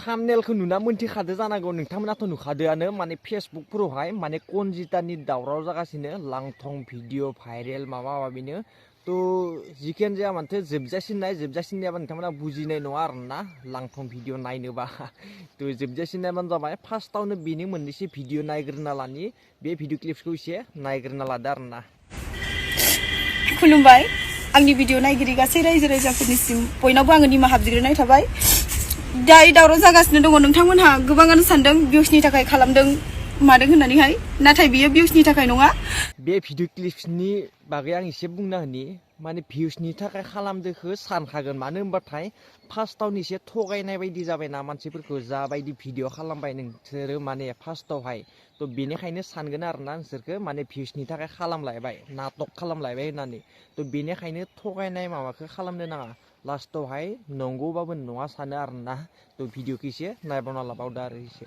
थाम्बनेलखौ नुना मोनथिखादो जानांगौ नोंथांमोनाथ' नुखादोआनो माने फेसबुकफोरावहाय माने कनजितानि दावराव जागासिनो लांथं भिडिअ भाइरेल माबा माबिनो तो जिखियानो जाया माथो जोबजासिन नायाबा नोंथांमोना बुजिनाय नङा आरोना लांथं भिडिअ नायनोबा तो जोबजासिन नायबानो जाबाय फार्स्टआवनो बेनि मोननैसो भिडिअ नायग्रोना लानि बे भिडिअ क्लिप्सखौ एसे नायग्रोना लादो आरोना। खुलुमबाय आंनि भिडिअ नायगिरि गासै रायजो राजाफोरनिसिम बयनावबो आङो निमाहा बिग्रोनाय थाबाय। दायो दावराव जागासिनो दङ नोंथांमोनहा गोबाङानो सानदों भिउसनि थाखाय खालामदों मादों होननानैहाय नाथाय बियो भिउसनि थाखाय नङा। बे भिडिअ क्लिप्सनि बागै आं एसे बुंना होनि माने भिउसनि थाखाय खालामदोखौ सानखागोन मानो होनबाथाय फार्स्टआवनो एसे थगायनाय बायदि जाबायना मानसिफोरखौ जाबायदि भिडिअ खालामबाय नोंसोरो माने फार्स्टआवहाय तो बेनिखायनो सानगोन आरोना नोंसोरखौ माने भिउसनि थाखाय खालामलायबाय नाटक खालामलायबाय होननानै तो बेनिखायनो थगायनाय माबाखौ खालामनो नाङा लास्टआवहाय नंगौबाबो नङा सानो आरोना तो भिडिअखौ एसे नायबावना लाबावदो आरो एसे।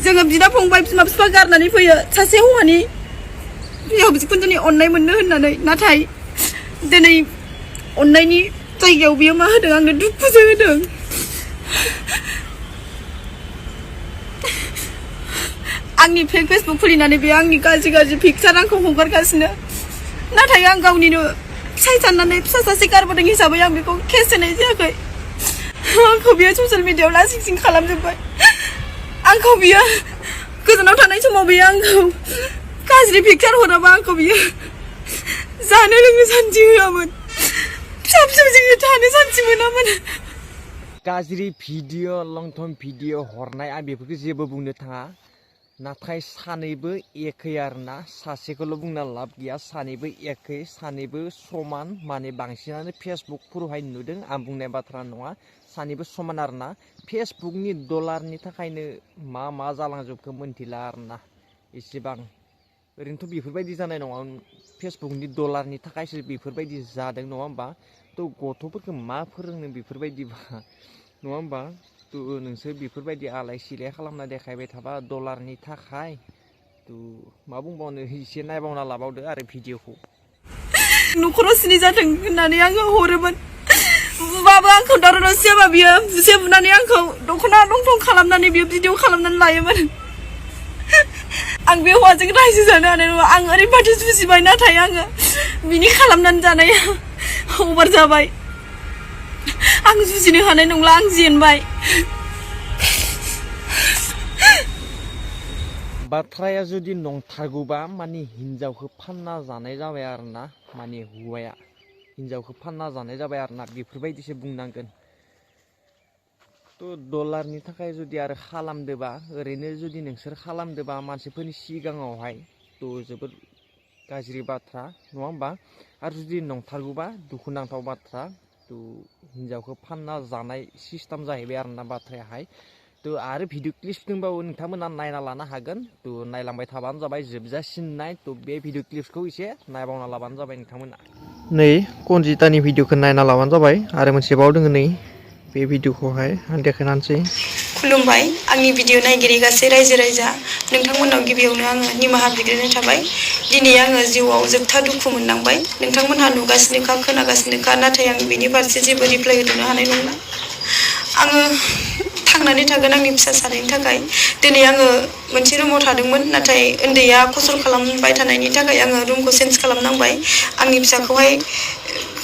जोङो बिदा फंबाय बिमा बिफा गारनानै फैयो सासे हौवानि बिहाव बिखुनजोनि अननाय मोननो होननानै नाथाय दिनै अननायनि जायगायाव बियो मा होदों आंनो दुखुसो होदों। आंनि फेसबुक खुलिनानै बे आंनि गाज्रि पिकचार आंखौ हगारगासिनो नाथाय आं गावनिनो फिसाय साननानै फिसा सासे गारबोदों हिसाबै आं बेखौ केस होनाय जायाखै। आंखौ बियो ससियेल मिडियायाव लासिं खालामजोब्बाय। आंखौ बियो गोजानाव थानाय समाव बियो आंखौ गाज्रि पिकचार हराबा आंखौ बियो जानो लोंनो सान्थि होआमोन फिसा फिसौजों थानो सान्थि मोनामोन। गाज्रि भिडिअ लंथं भिडिअ हरनाय आं बेफोरखौ जेबो बुंनो थाङा नाथाय सानैबो एखे आरोना सासेखौल' बुंना लाब गैया सानैबो एखे सानैबो समान माने बांसिनानो फेसबुकफोरावहाय नुदों आं बुंनाय बाथ्रा नङा सानैबो समान आरोना फेसबुकनि डलारनि थाखायनो मा जालांजोबखो मोनथिला आरोना एसेबां ओरैनोथ' बेफोरबायदि जानाय नङा फेसबुकनि डलारनि थाखायसो बेफोरबायदि जादों नङा होमबा तो गथ'फोरखौ मा फोरोंनो बेफोरबायदिबा नङा होमबा तो नोंसोर बेफोरबायदि आलाय सिलाय खालामना देखायबाय थाबा डलारनि थाखाय तो मा बुंबावनो एसे नायबावना लाबावदो आरो भिडिअखौ। न'खराव सिनि जाथों होननानै आङो हरोमोन बुबाबो आंखौ दावराव दावसि जाबा बियो बुसे बुनानै आंखौ दख'ना लंथं खालामनानै बियो भिडिअ खालामनानै लायोमोन। आं बे हौवाजों रायजो जानो हानाय नङा आं ओरैबादि जुजिबाय नाथाय आङो बिनि खालामनानै जानाया अभार जाबाय। आं जुजिनो हानाय नंला आं जेनबाय। बाथ्राया जुदि नंथारगौबा माने हिनजावखौ फानना जानाय जाबाय आरोना माने हौवाया हिनजावखौ फानना जानाय जाबाय आरोना बेफोरबायदिसो बुंनांगोन। तो डलारनि थाखाय जुदि आरो खालामदोबा ओरैनो जुदि नोंसोर खालामदोबा मानसिफोरनि सिगाङावहाय तो जोबोद गाज्रि बाथ्रा नङा होमबा आरो जुदि नंथारगौबा दुखुनांथाव बाथ्रा तो हिनजावखौ फानना जानाय सिस्टेम जाहैबाय आरोना बाथ्रायाहाय। तो आरो भिडिअ क्लिप्स दंबावो नोंथांमोना नायना लानो हागोन तो नायलांबाय थाबानो जाबाय जोबजासिन नाय तो बे भिडिअ क्लिप्सखौ एसे नायबावना लाबानो जाबाय नोंथांमोना। नै कनजितानि भिडिअखौ नायना लाबानो जाबाय आरो मोनसेबाव दोङो नै बे भिडिअखौहाय आं देखायनानैसै। खुलुमबाय आंनि भिडिअ नायगिरि गासै रायजो राजा नोंथांमोननाव गिबियावनो आङो निमाहा बिग्रोनाय थाबाय। दिनै आङो जिउआव जोबथा दुखु मोननांबाय नोंथांमोनहा नुगासिनोखा खोनागासिनोखा नाथाय आं बिनि फारसे जेबो रिप्लाइ होनो हानाय नंला। आङो थांनानै थागोन आंनि फिसा सानैनि थाखाय। दिनै आङो मोनसे रुमाव थादोंमोन नाथाय उन्दैया खसर खालामबाय थानायनि थाखाय आङो रुमखौ चेन्ज खालामनांबाय। आंनि फिसाखौहाय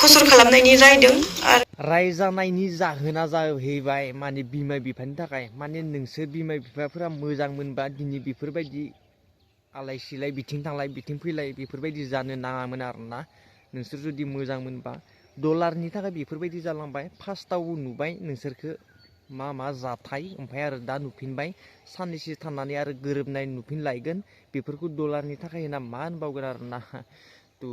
खसर खालामनायनि रायदों आरो रायजानायनि जाहोना जाहैबाय माने बिमा बिफानि थाखाय माने नोंसोर बिमा बिफाफोरा मोजां मोनबा दिनै बेफोरबायदि आलाय सिलाय बिथिं थांलाय बिथिं फैलाय बेफोरबायदि जानो नाङामोन आरोना नोंसोर जुदि मोजां मोनबा डलारनि थाखाय बेफोरबायदि जालांबाय। फार्स्टआव नुबाय नोंसोरखौ मा जाथाय ओमफ्राय आरो दा नुफिनबाय साननैसो थानानै आरो गोरोबनाय नुफिनलायगोन बेफोरखौ डलारनि थाखाय होना मा होनबावगोन आरोना तो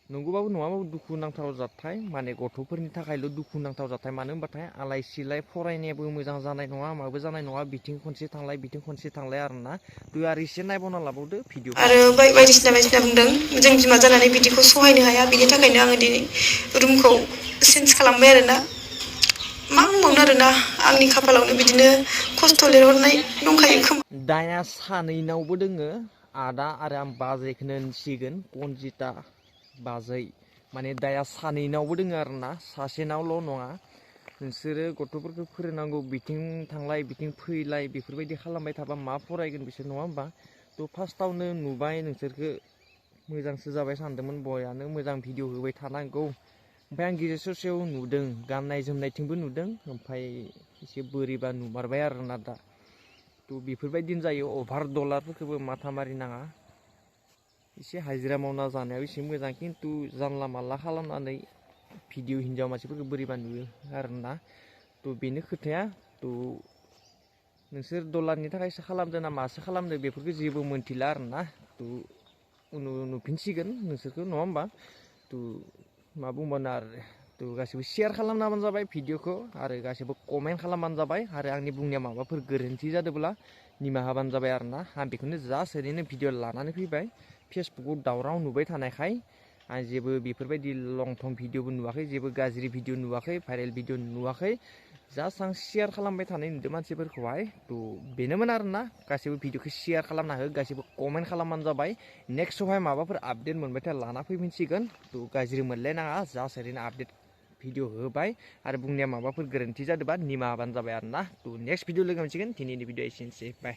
नंगौबाबो नङाबाबो दुखुनांथाव जाथाय माने गथ'फोरनि थाखायल' दुखुनांथाव जाथाय मानो होनबाथाय आलाय सिलाय फरायनायाबो मोजां जानाय नङा माबो जानाय नङा बिथिं खनसे थांलाय बिथिं खनसे थांलाय आरोना तो आरो एसे नायबावना लाबावदो भिडिअ आरो बायदिसिना बुंदों जों बिमा जानानै बिदिखौ सहायनो हाया बिनि थाखायनो आङो दिनै रुमखौ चेन्ज खालामबाय आरोना मा बुंबावनो आरोना आंनि खाफालावनो बिदिनो खस्थ' लिरहरनाय दंखायो खोमा। दाया सानैनावबो दोङो आदा आरो आं बाजैखौनो होनसिगोन कनजिता बाजै माने दाया सानैनावबो दोङो आरोना सासेनावल' नङा नोंसोरो गथ'फोरखौ फोरोंनांगौ बिथिं थांलाय बिथिं फैलाय बेफोरबायदि खालामबाय थाबा मा फरायगोन बिसोर नङा होमबा थ' फार्स्टआवनो नुबाय नोंसोरखौ मोजांसो जाबाय सानदोंमोन बयानो मोजां भिडिअ होबाय थानांगौ ओमफ्राय आं गेजेर ससेयाव नुदों गाननाय जोमनायथिंबो नुदों ओमफ्राय एसे बोरैबा नुमारबाय आरोना दा थ' बेफोरबायदिनो जायो अभार डलारफोरखौबो माथा मारिनाङा एसे हाजिरा मावना जानायाव एसे मोजां खिन्थु जानला मानला खालामनानै भिडिअ हिन्जाव मानसिफोरखौ बोरैबा नुयो आरोना थ' बेनो खोथाया थ' नोंसोर डलारनि थाखायसो खालामदों ना मासो खालामदों बेफोरखौ जेबो मोनथिला आरोना थ' उनाव नुफिनसिगोन नोंसोरखौ नङा होमबा थ' मा बुंबानो आरो थ' गासिबो शेयार खालामनाबानो जाबाय भिडिअखौ आरो गासिबो कमेन्ट खालामबानो जाबाय आरो आंनि बुंनाया माबाफोर गोरोन्थि जादोंब्ला निमाहा होबानो जाबाय आरोना आं बेखौनो जास्ट ओरैनो भिडिअ लानानै फैबाय फेसबुकआव दावराव नुबाय थानायखाय आं जेबो बेफोरबायदि लं थं भिडिअबो नुवाखै जेबो गाज्रि भिडिअ नुवाखै भाइरेल भिडिअ नुवाखै जास्ट आं शेयार खालामबाय थानाय नुदों मानसिफोरखौहाय थ' बेनोमोन आरोना गासिबो भिडिअखौ शेयार खालामना हो गासिबो कमेन्ट खालामबानो जाबाय नेक्स्टआवहाय माबाफोर आपडेट मोनबाथाय लाना फैफिनसिगोन थ' गाज्रि मोनलायनाङा जास्ट ओरैनो आपडेट भिडिअ होबाय आरो बुंनाया माबाफोर गोरोन्थि जादोंबा निमाहा होबानो जाबाय आरोना थ' नेक्स्ट भिडिअ लोगो मोनसिगोन दिनैनि भिडिअ एसेनोसै बाय